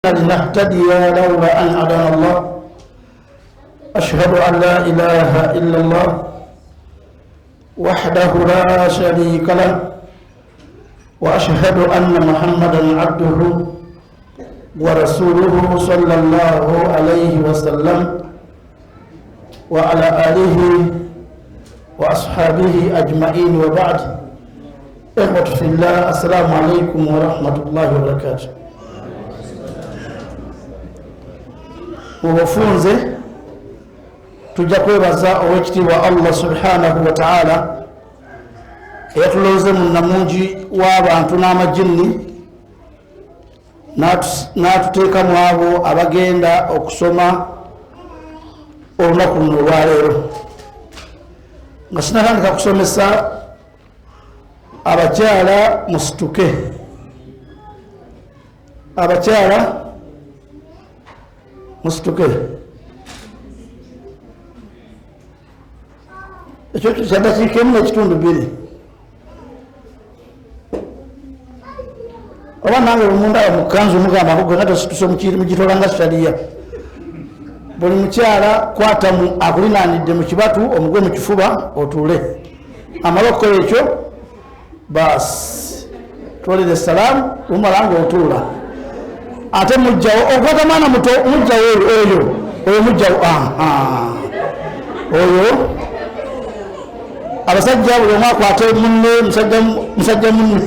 لنهتدي لولا أن هدانا الله. أشهد أن لا إله إلا الله وحده لا شريك له، وأشهد أن محمدا عبده ورسوله صلى الله عليه وسلم وعلى آله وأصحابه أجمعين، وبعد. إخوة في الله، السلام عليكم ورحمة الله وبركاته. Mu bufunze tujja kwebaza owekitiibwa Allah subhanahu wataala eyatulonze mu namungi w'abantu n'amajinni n'atuteeka mu abo abagenda okusoma olunaku luno olwaleero. Nga sinatandika kusomesa, abakyala musituke, abakyala musituke. Ekyo kyadakiika emu n'ekitundu bbiri, oba nange bwemundaba mu kanzu mugamba gwe nga tosituse mugitola nga sitaliya. Buli mukyala kwata akulinaanidde mu kibatu, omugwe mu kifuba, otuule. Amale okukola ekyo, baasi twolere salaamu, lumala nga otuula. Ate mujjawo okwata mwana muto, mujjawo oyo oyo mujjawo oyo. Abasajja buli omu akwate munne, musajja munne,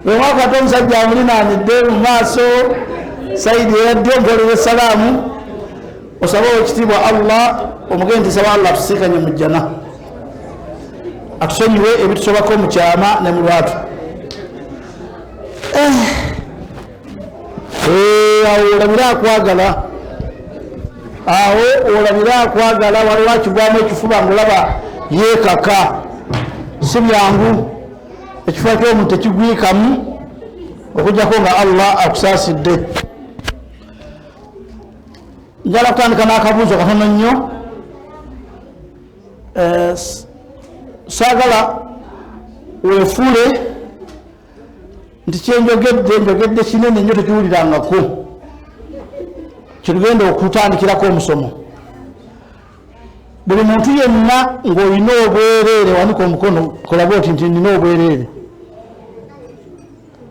buli omu akwate omusajja amulinaanidde mu maaso, saidi eyaddyo, omutwalire essalaamu, osabe owekitiibwa Allah, omugende nti saba Allah atusiikanye mu jjana, atusonyiwe ebitusobako mu kyama ne mu lwatu. Awo olabire akwagala, awo olabire akwagala. Waliwo akigwamu ekifuba ngaolaba yeekaka, si byangu. Ekifuba ky'omuntu tekigwikamu okujjako nga Allah akusaasidde. Njala kutandika n'akabuuzo katono nnyo. Saagala weefuule nti kyenjogedde njogedde kinene nnyo tekiwulirangako, kyetugenda okutandikirako omusomo. Buli muntu yenna ng'olina obwereere, wanika omukono kolabe oti nti nina obwereere.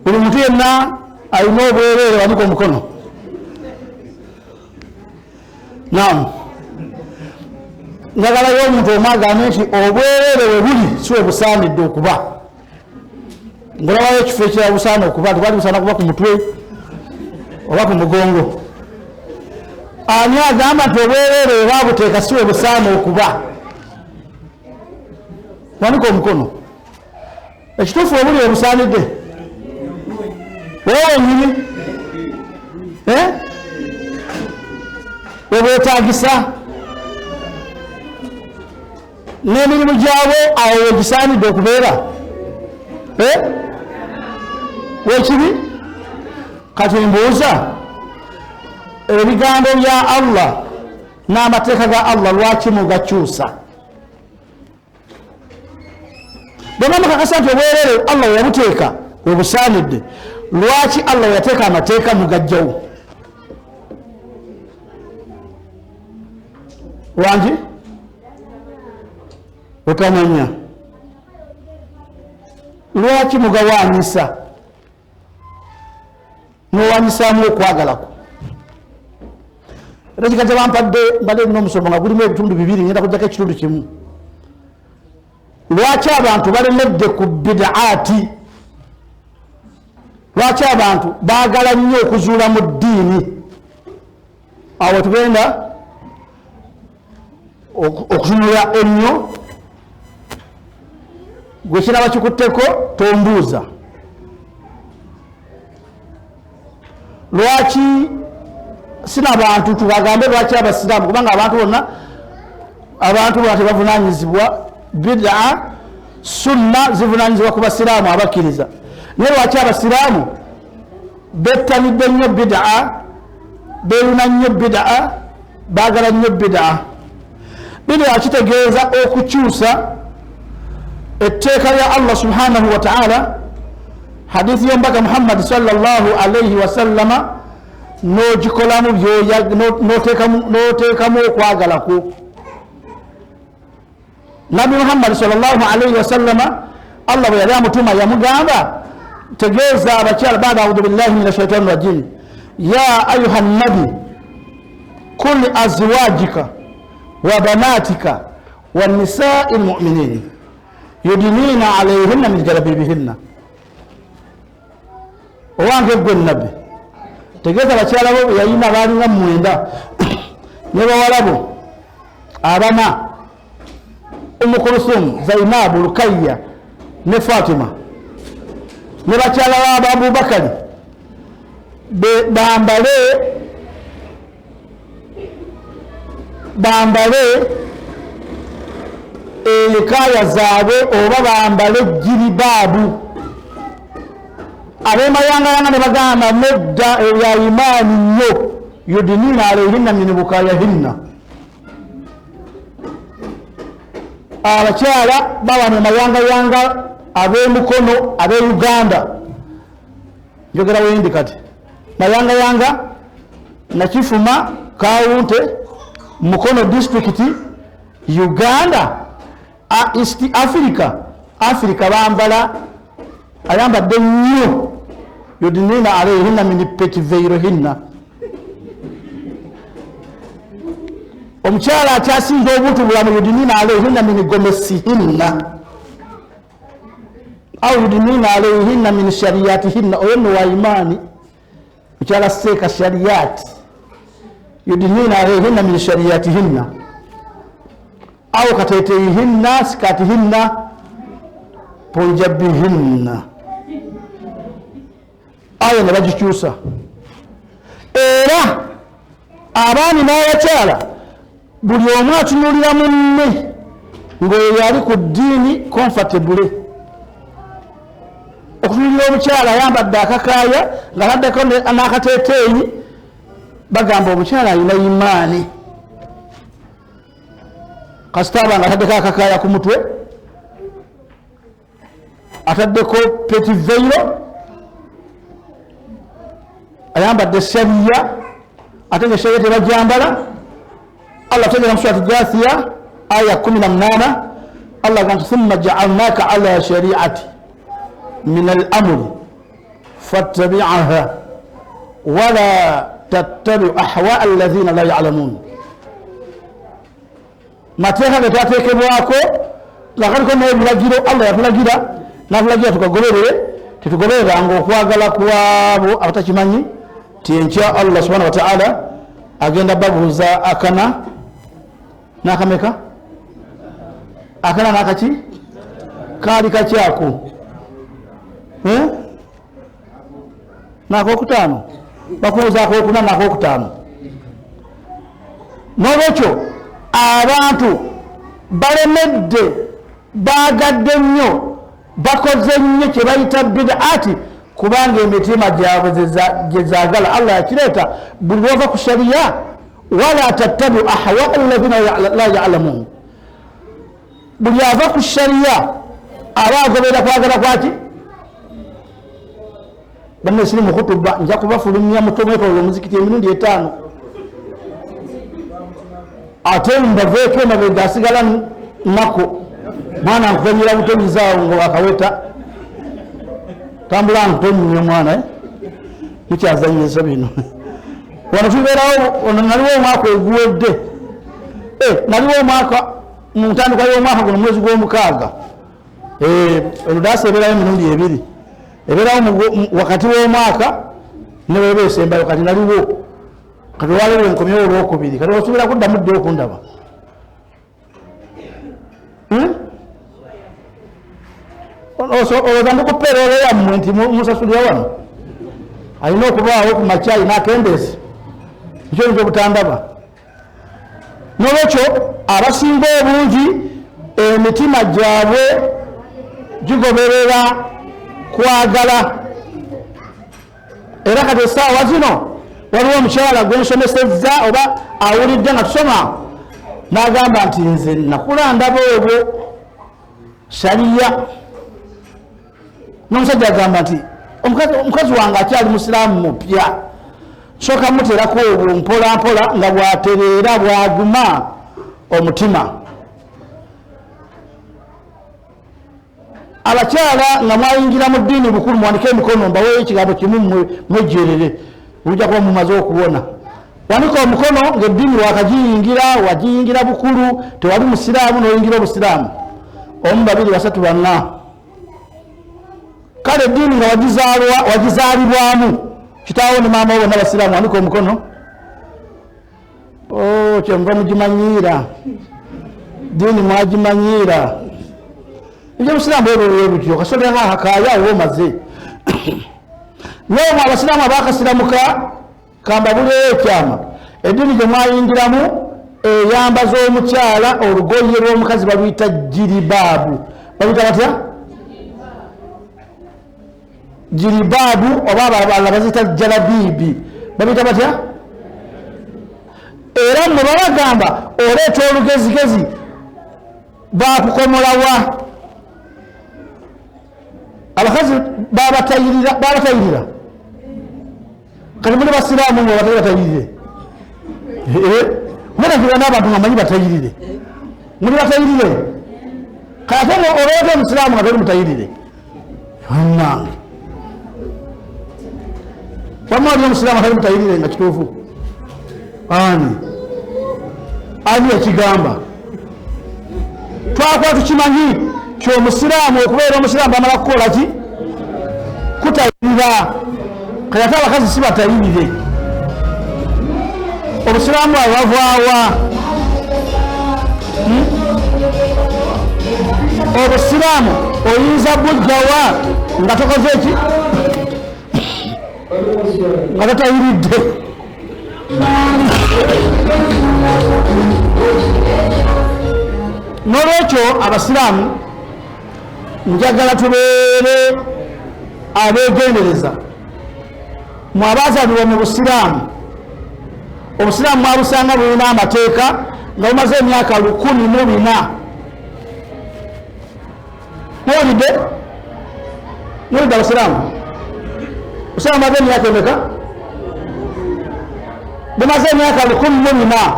Buli muntu yenna alina obwereere, wanika omukono. Naam, njagalayo omuntu omu agambe nti obwereere we buli si we busaanidde okuba. Ngolabayo ekifo ekirala busaana okuba, tebali busaana kuba ku mutwe oba ku mugongo. Ani agamba nti obwereere we babuteeka si we busaana okuba? Wanika omukono. Ekituufu obuli we busaanidde wewe wenyini webwetagisa n'emirimu gyabwe, awo wegisaanidde okubeera wekibi. Kati mbuuza, ebigambo bya Allah n'amateeka ga Allah lwaki mugakyusa? Bwema mukakasa nti obwerere Allah weyabuteeka webusaanidde, lwaki Allah weyateeka amateeka mugajjawo? Lwangi otamanya lwaki mugawanyisa, nowanyisaamu okwagalako. Era kika kyebampadde, mbadde nina omusomo nga gulimu ebitundu bibiri, ngenda kujjako ekitundu kimu. Lwaki abantu balemedde ku bidaati? Lwaki abantu baagala nnyo okuzuula mu ddiini? Awo tugenda okutunula ennyo. Gwe kiraba kikutteko, tombuuza lwaki sina bantu tubagambe lwaki abasiraamu, kubanga abantu bonna, abantu bonna tebavunanyizibwa. Bidaa sunna zivunanyizibwa ku basiraamu abakkiriza, naye lwaki abasiraamu bettanidde nnyo bidaa, beeyuna nnyo bidaa, baagala nnyo bidaa? Bidaa kitegeeza okukyusa etteeka lya Allah subhanahu wataala, hadithi y'omubaka Muhammadi sallallahu alaihi wasallama. N'ogikolamu n'oteekamu okwagala kwo. Nabbi Muhammadi sallallahu alaihi wasallama, Allah bwe yali amutuma yamugamba, tegeeza abakyala, bada audhu billahi min ashaitani rajim, ya ayuha nabi kul azwajika wa banatika wa nisai lmuminin yudinina alaihinna min jalabibihinna. Owange gwe nabbi, tegeeza abakyala bo yayina balinga 9 ne bawalabo abana, Ummu Kulthum, Zainabu, Rukayya ne Fatima ne bakyala ba Abubakari, bambale ekaya zaabwe oba bambale jiribaabu. Abemayangayanga ne bagamba nedda, ebya imaani nnyo, yudinina alaihinna min bukayahinna. Abakyala baba mu mayangayanga ab'emukono ab'e Uganda, njogera wendi kati mayangayanga Nakifuma Kawunte Mukono district Uganda, East Africa. Africa bambala ayambadde nnyo, yudinina alaihinna min petiveirohinna. Omukyala akyasinza obuntu bulamu, yudinina alaihinna min gomesihinna au yudinina alaihinna min shariyatihinna. Oyo nno wa imaani, mukyala seeka shariyati, yudinina alaihinna min shariyatihinna au kateteyihinna sikatihinna punjabihinna. Ayo ne bagikyusa. Era abaami n'abakyala buli omu atunuulira munne ng'oyo yali ku ddiini comfortable. Okutunuulira omukyala ayambadde akakaaya ng'ataddeko n'akateeteeyi, bagamba omukyala alina imaani. Kasita aba nga ataddeko akakaaya ku mutwe, ataddeko petiveiro, ayambadde shariya, ate nga shariya tebajambala. Allah tegera mu surati Jathia aya 18, Allah agamba nti thumma ja'alnaka ala shari'ati min al-amri fattabi'aha wala tattabi ahwa alladhina la ya'lamun. Mateeka ge twateekebwako nga kaliko n'ebiragiro Allah yatulagira, n'atulagira tukagoberere, tetugobereranga okwagala kwabo abatakimanyi. Ti enkya Allah subhanahu wa ta'ala agenda babuuza akana n'akameka, akana n'akaki kaali kakyako n'akokutaano, bakubuuza akokuna n'akokutaano. N'olwekyo abantu balemedde, baagadde nnyo, bakoze nnyo kye bayita bid'ati, kubanga emitima gyabwe gye zaagala. Allah yakireeta buli lwova ku shariya, wala tattabiu ahwa alladhina la ya'lamun. Buli ava ku shariya aba agoberera kwagala kwaki. Banne siri mu khutuba, nja kubafulumya mutomwetololo omuzikiti emirundi 5, ate mbaveeko emabega asigala nako mwana nkutonyera butonyizaawo nga akaweta tambula nkutonyinya mwana mukyazanyisa bino. Wano tubeerawo, ono naliwo omwaka oguwedde, naliwo omwaka mu ntandikwa y'omwaka guno mwezi gw'omukaaga. Oludaasa ebeerawo emirundi 2, ebeerawo wakati w'omwaka ne bweba esembayo. Kati naliwo, kati olwaleero nkomyewo olwokubiri, kati osobola kuddamu ddi okundaba? Olowooza ndikupeera olwo yammwe nti musasulira wano? Alina okubaawo ku makya alina akendeezi, ekyoyinza obutandaba. N'olwekyo abasinga obungi emitima gyabwe gigoberera kwagala. Era kati essaawa zino waliwo omukyala gwe nsomesezza oba awulidde nga tusoma n'agamba nti nze nakula ndaba obwo shariya. N'omusajja agamba nti omukazi wange akyali musiraamu mupya, Soka muterako obwo mpola mpola nga bwatereera bwaguma omutima. Abakyala nga mwayingira mu ddiini bukulu, muwanike emikono mbaweeyo ekigambo kimu mwejjerere, lujja kuba mumaze okuwona. Wanika omukono ng'eddiini wakagiyingira, wagiyingira bukulu, tewali musiraamu n'oyingira obusiraamu. 1, 2, 3, 4. Kale eddiini nga wagizaalibwamu, kitaawo ne maama wo bonna basiraamu, wanika omukono. Oh, kyenva mugimanyiira, ddiini mwagimanyiira. Ebyobusiraamu bwe butyo, kasolera akakaaya oba omaze. Naye abasiraamu abakasiramuka kambabuleyo ekyama, eddiini gye mwayingiramu eyambaza omukyala olugoye lw'omukazi baluyita jiribaabu. Baluyita batya? Jiribaabu, oba abalala baziyita jalabiibi. Babiyita batya? Era mmwe babagamba oleeta olugezigezi bakukomolawa. Abakazi babatayirira. Kati muli basiraamu mwe batali batayirire. Muna n'abantu nga manyi batayirire. Muli batayirire. Kati ate oleeta omusiraamu nga toli mutayirire. Bannange. Wamma oli omusiraamu atali mutayirire nga kituufu. Ani? Ani yakigamba? Twakuba tukimanyi nti omusiraamu okubeera omusiraamu bamala kukola ki? Kutayirira. Kati ate abakazi si batayirire. Obusiraamu bwabwe bavaawa? Obusiraamu oyinza bujjawa nga tokoze ki? Nga totayiridde. N'olwekyo abasiraamu njagala tubeere abeegendereza. Mwe abaazaalibwa mu busiraamu, obusiraamu mwabusanga bulina amateeka nga bumaze emyaka 1400. Muwulidde? Muwulidde abasiraamu? Obusiraamu bumaze emyaka emeka? Bumaze emyaka 1400.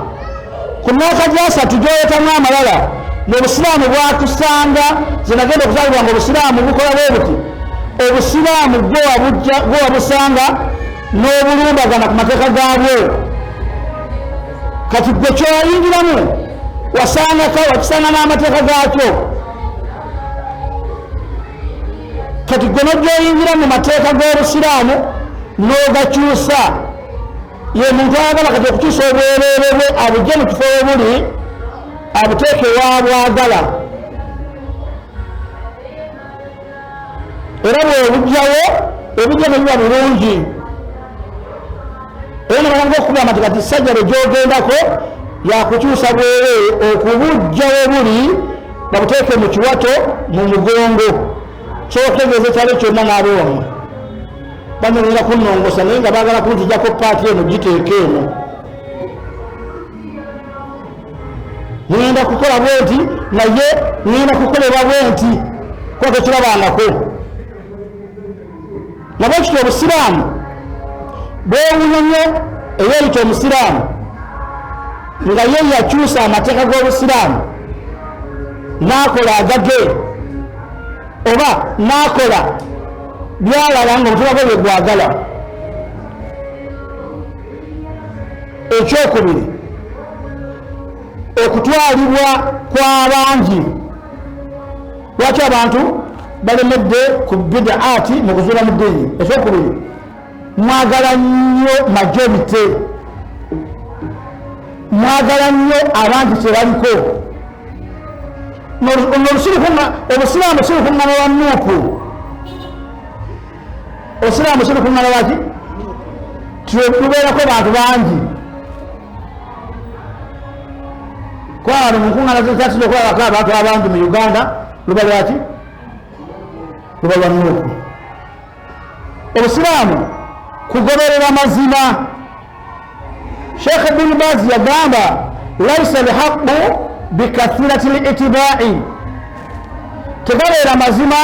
Ku myaka gyasatu gy'oleetamu amalala, ng'obusiraamu bwakusanga. Ze nagenda okuzaalibwa nga obusiraamu bukola bwe buti. Obusiraamu gwe wabusanga n'obulumbagana ku mateeka gaabwo. Kati gwe kyoyingiramu wasangako, wakisanga n'amateeka gaakyo. Kati gwe n'ojja mu mateeka g'obusiraamu n'ogakyusa. Ye muntu ayagala kati okukyusa obwereere bwe abujje mu kifo obuli abuteeke wabwagala, era bw'obujjawo ebijja ne biba bulungi. Era ne batandika okugamba nti kati sajjalo gy'ogendako yakukyusa bwereere okubujjawo buli babuteeke mu kiwato mu mugongo. Kyotegeeza ekyalo kyonna n'abewammwe banonyera kunnongosa, naye nga baagala kunzijjako paati eno giteeka eno. Ŋŋenda kukola bwenti, naye ŋŋenda kukolebwa bwenti, kuba tokirabangako. Nabwe kityo obusiraamu bwewunya nnyo eyeeyita omusiraamu nga ye yakyusa amateeka g'obusiraamu n'akola agage oba n'akola byalaba nga omutima gwe bwe gwagala. Ekyokubiri, okutwalibwa kw'abangi. Lwaki abantu balemedde ku bid'aati mu kuzuula mu ddiini? Ekyokubiri, mwagala nnyo majority, mwagala nnyo abantu kye baliko. Obusiraamu si lukuŋŋaana lwa nuupu. Obusiraamu si lukuŋŋaana lwaki? Lubeerako bantu bangi. Kuba wano mu nkuŋŋaana zekyatidde okulabako abantu abangi mu Uganda luba lwaki? Luba lwa nuupu. Obusiraamu kugoberera mazima. Sheikh Ibn Baz yagamba laisa lhaqu bikathirati litibai, tegabeera mazima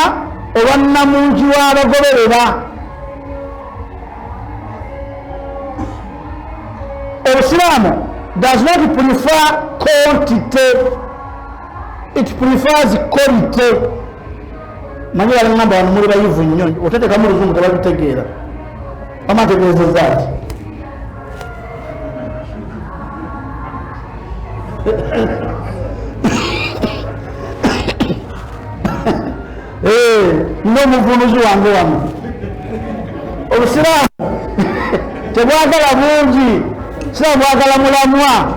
olwannamungi w'abagoberera. Obusiraamu does not prefer quantity, it prefers quality. Manyi balingamba wano muli bayivu nnyo, oteteekamu oluzungu tebabitegeera. Wama ntegeezezza ki? Nina omuvunuzi wange wano. Obusiraamu tebwagala bungi, siraamu bwagala mulamwa.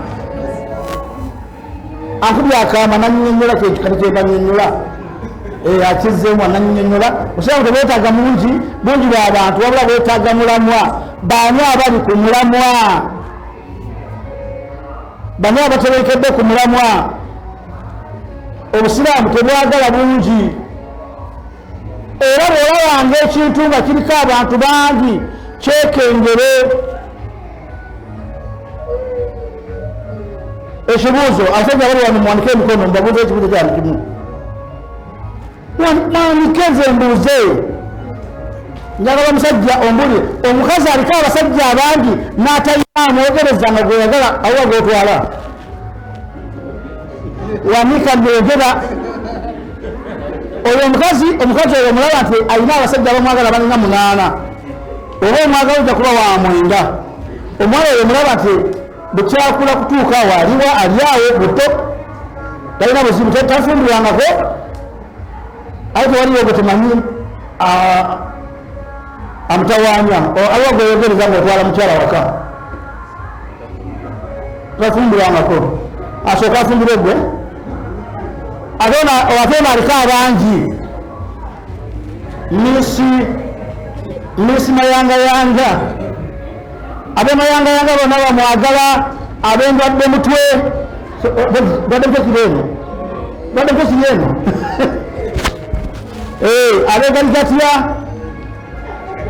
Ankubye akaama nanyonyola kati kyebanyonyola akizzeemu ananyonyola. Obusiraamu tebwetaaga mungi, bungi bw'abantu, wabula bwetaaga mulamwa. Baani abali ku mulamwa? Bani abatebekedde ku mulamwa? Obusiraamu tebwagala bungi. Era bw'olabanga ekintu nga kiriko abantu bangi, kyekengere. Ekibuuzo, abasajja bali wano muwanike emikono, mbabuuze ekibuuzo kyange kimu. Mwanike nze mbuuze. Njagala omusajja ombulire, omukazi aliko abasajja abangi n'atalina amwogereza nga gweyagala awa gwotwala. Wanika nogera oyo omukazi, omukazi oyo omulaba nti alina abasajja abamwagala balinga 8, oba omwagala ojja kuba wa 9. Omwana oyo omulaba nti bukyakula kutuuka awo aliwa ali awo buto, talina buzibu, tafumbirwangako, aye tewaliwo gwe tumanyi amutawaanya. Aliwo gweyogereza ng'otwala mukyala waka, tafumbirwangako, asooka afumbirwe gwe. Ate ono aliko abangi, misi mayangayanga, abemayangayanga bonna bamwagala, ab'endwadde mutwe, ndwadde mutwe kiri eno, ndwadde mutwe kiri eno, abegalikatya,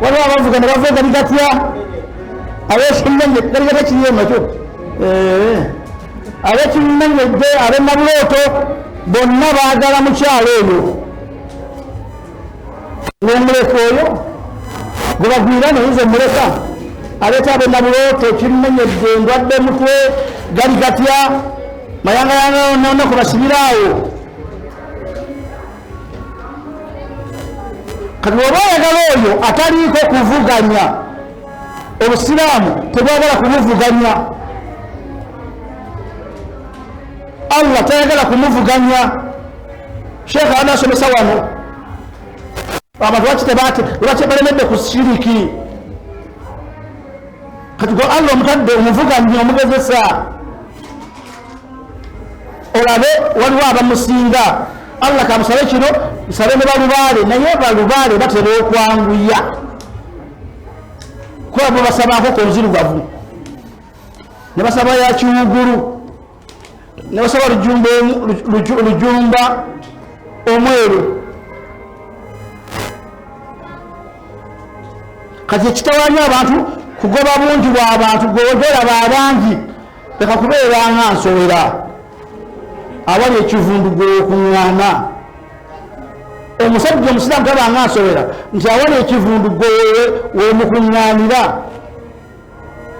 waliwo abavuga ne bava egalikatya, abekimenye galikatya kiri eno nakyo, abekimenyedde, ab'enabulooto bonna baagala mukyalo oyo. N'omuleka oyo gwe bagwira nayinza omuleka, aleeta ab'enabulooto, kimenyedde, ndwadde mutwe, galikatya, mayangayanga nona kubasibira awo. Kati bw'oba oyagala oyo ataliiko kuvuganya, obusiraamu tebwagala kumuvuganya. Allah tayagala kumuvuganya. Sheekh anasomesa wano abantu lwaki balemedde ku shiriki. Kati gwe Allah omutadde omuvuganya, omugezesa, olabe waliwo abamusinga. Allah kamusabe kino, musabe ne balubaale, naye balubaale batera okwanguya kuba bo basaba nkoko nzirugavu, ne basaba ya kiwugulu, ne basaba lujumba omweru. Kati ekitawanya abantu kugoba bungi bw'abantu, gw'olaba abangi leka kubeera nga nsowera awali ekivundu gw'okuŋŋaana. Omusajja omusiraamu taba nga nsowera nti awali ekivundu gwe wemukuŋŋaanira.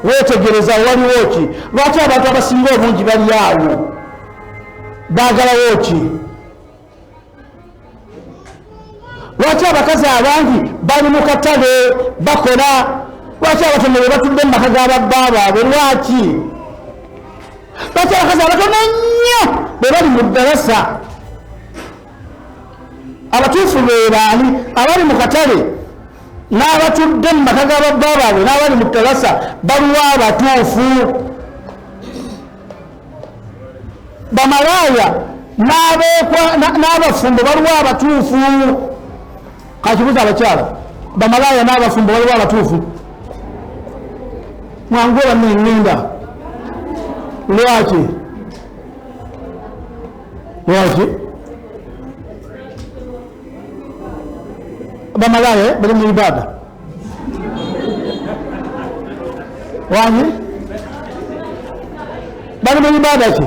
Weetegereza waliwo ki? Lwaki abantu abasinga obungi bali awo? Baagalawo ki? Lwaki abakazi abangi bali mu katale bakola? Lwaki abatono be batudde mu maka g'ababba baabwe? Lwaki? Lwaki abakazi abatono ennyo bwe bali mu ddalasa? Abatuufu be baani? Abali mu katale n'abatudde mu maka g'ababba baabwe n'abali mu ddalasa baluwa abatuufu? Bamalaaya n'abafumbo baluwa abatuufu? Kakibuuza abakyala, bamalaaya n'abafumbo baluwa abatuufu? Mwangu banne ŋŋenda. Lwaki? Lwaki bamalaaya bali mu ibaada? Wangi bali mu ibaada ki?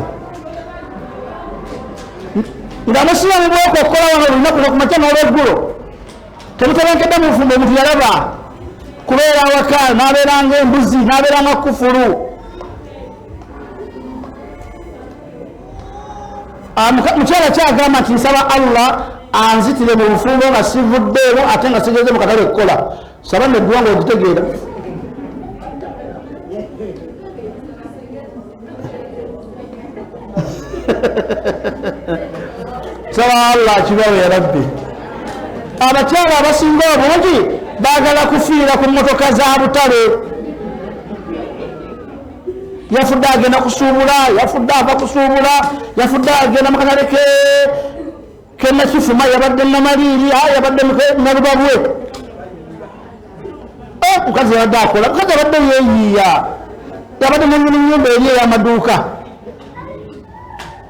Nga musiramu bwokokkola wano olunaku lwokumakya n'olweggulo temutebenkedde mu bufumbo. Omuntu yalaba kubeera awaka n'abeera ng'embuzi, n'abeera nga kufulu. Mukyala kyagamba nti nsaba Allah anzitire mu bufumbo nga sivuddeemu ate nga sigeze mu katale kukola. Saba neddwa nga ogitegeera. Saba Allah akibawe ya Rabbi. Abakyala abasinga obungi baagala kufiira ku mmotoka za butale. Yafudde agenda kusuubula, yafudde ava kusuubula, yafudde agenda mu katale kenakifuma, yabadde Namaliiri, yabadde Nalubabwe. Mukazi yabadde akola, mukazi yabadde yeeyiiya, yabadde nanyini nyumba eri ey'amaduuka.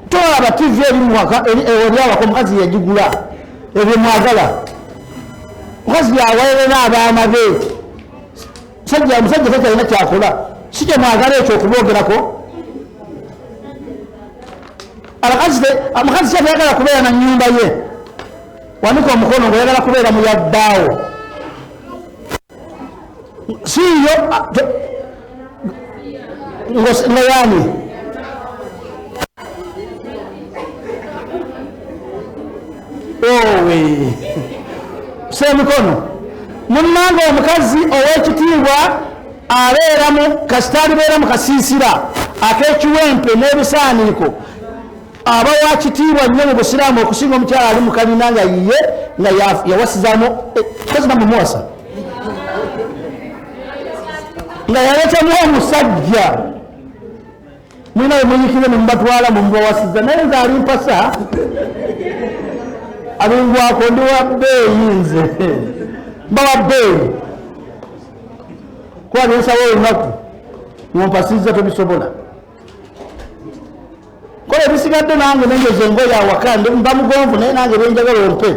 Tolaba TV eri awaka, omukazi yagigula, ebyo mwagala. Mukazi yaweerera abaana be. Musajja takyalina kyakola, si kye mwagala ekyo okuboogerako. Omukazi kyatayagala kubeera na nnyumba ye, wanika omukono ng'oyagala kubeera mu yabbaawo. Siyo nga yani owe semikono. Munnange omukazi ow'ekitiibwa abeera mu kasita alibeera mu kasiisira ak'ekiwempe n'ebisaaniiko, aba wa kitiibwa nnyo mu busiraamu okusinga omukyala ali mu kalina nga yiye nga yawasizaamu kozi namumuwasa nga yaleetamu omusajja. Mulina we muyikire nemubatwala mumubawasiza, naye nze ali mpasa alingwako, ndi wa bbeeyi, nze mba wa bbeeyi kuba nensawo olunaku ngompasizza tobisobola. Kola ebisigadde nange nenjoza engoye awaka, mba mugonvu naye nange byenjagala ompe.